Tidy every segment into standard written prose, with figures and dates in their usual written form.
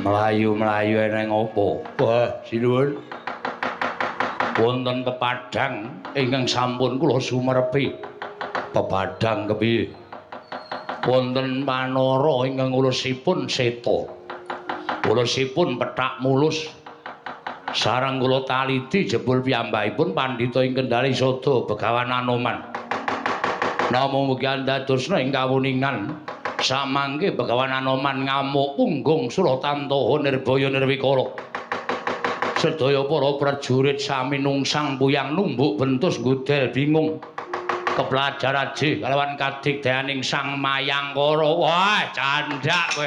Mlayu-mlayu eneng apa? Wah, sinuwun. Wonten pepadhang ingkang sampun kula sumerepi. Pepadhang kepiye? Wonten panara ingkang ulusipun seta. Ulusipun pethak mulus. Sareng kula taliti jebul piyambakipun pandhita ing Kendali Sada Begawan Anoman. Namung mugi andadosna ing kawuningan samangke Begawan Anoman ngamuk punggung Suratantaha nirbaya nirwikara. Sedaya para prajurit sami nungsang puyang numbuk bentus ngudel bingung. Keplajar ajih kalawan kadigdayaning Sang Mayangkara. Wah, candhak kowe.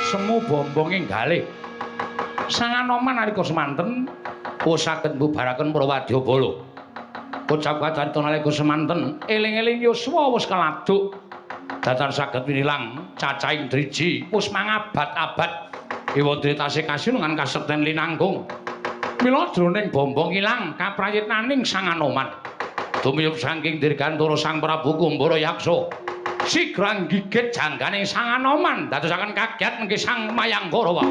Semu bombong ing galih. Sang Anoman nalika semanten wis saged mbubaraken para wadyabala. Kocap kacarita nalika semanten eling-eling yuswa wis keladuk. Datan saged winilang cacahing driji wis mangabad-abad. Ewa tasih kasinungan kasekten linangkung. Mila jroning bombong ilang kaprayitnaning Sang Anoman. Tumiyup saking dirgantara Sang Prabu Kumbara Yaksa. Sigra nggigit janggane Sang Anoman dadosaken kaget mengki Sang Mayangkara wae.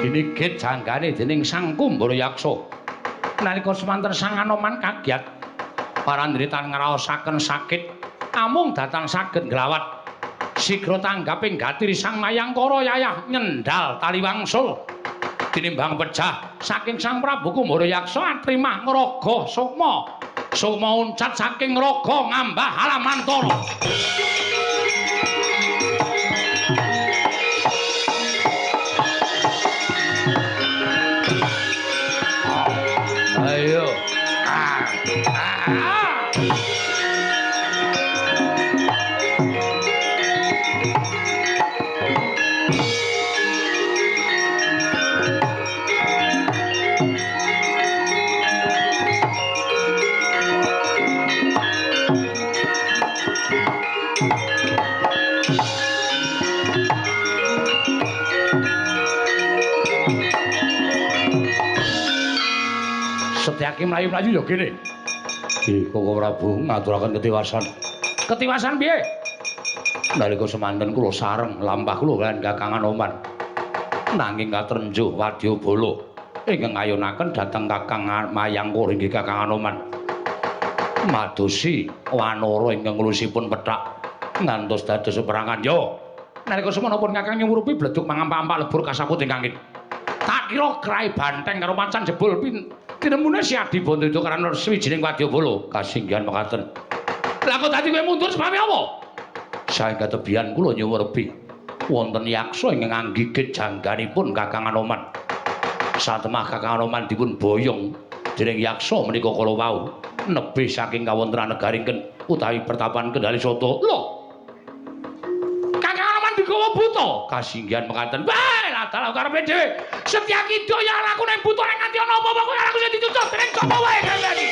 Ginigit janggane dening Sang Kumbara Yaksa. Nalika semanten Sang Anoman kagiat parandritan ngraosaken sakit amung datang saged nglawat. Sigra tanggaping gatiri Sang Mayangkara yayah nyendal tali wangsul. Tinimbang pejah saking Sang Prabu Kumbara Yaksa atrimah ngraga sukma. Sukma uncat saking ngraga ngambah alamantara. Ayo. Setyaki mlayu-mlayu ya kene. Nggih, Koko Prabu ngaturaken ketiwasan. Ketiwasan piye? Nalika semanten kula sareng lampah kula lan Kakang Anoman. Nanging katrenjuh wadyabala ingkang ngayonaken dhateng Kakang Mayangkara inggih Kakang Anoman. Madosi wanara ingkang ulusipun pethak ngantos dados peperangan. Yo. Nalika semono pun Kakang nyumurupi bledug mangampak-ampak lebur kasaput ing angin. Tak kira krae banteng karo macan jebul pin tinemune si Adi Bandayuda karana sawijining wadyabala kasinggihan mekaten. Lah kok dadi kowe mundur sebabe apa? Saking katebian kula nyumerepi wonten yaksa ingkang anggigit jangganipun Kakang Anoman. Satemah Kakang Anoman dipun boyong dening yaksa menika kala wau nebih saking kawontenan negaringken utawi pertapan Kendali Sata. Lho. Kakang Anoman digawa buta kasinggihan mekaten. Wah, dalah karepe dhewe. Setyaki daya laku ning buta ning nganti ana apa-apa kowe aku sing dicucuk dening sapa wae kandhani.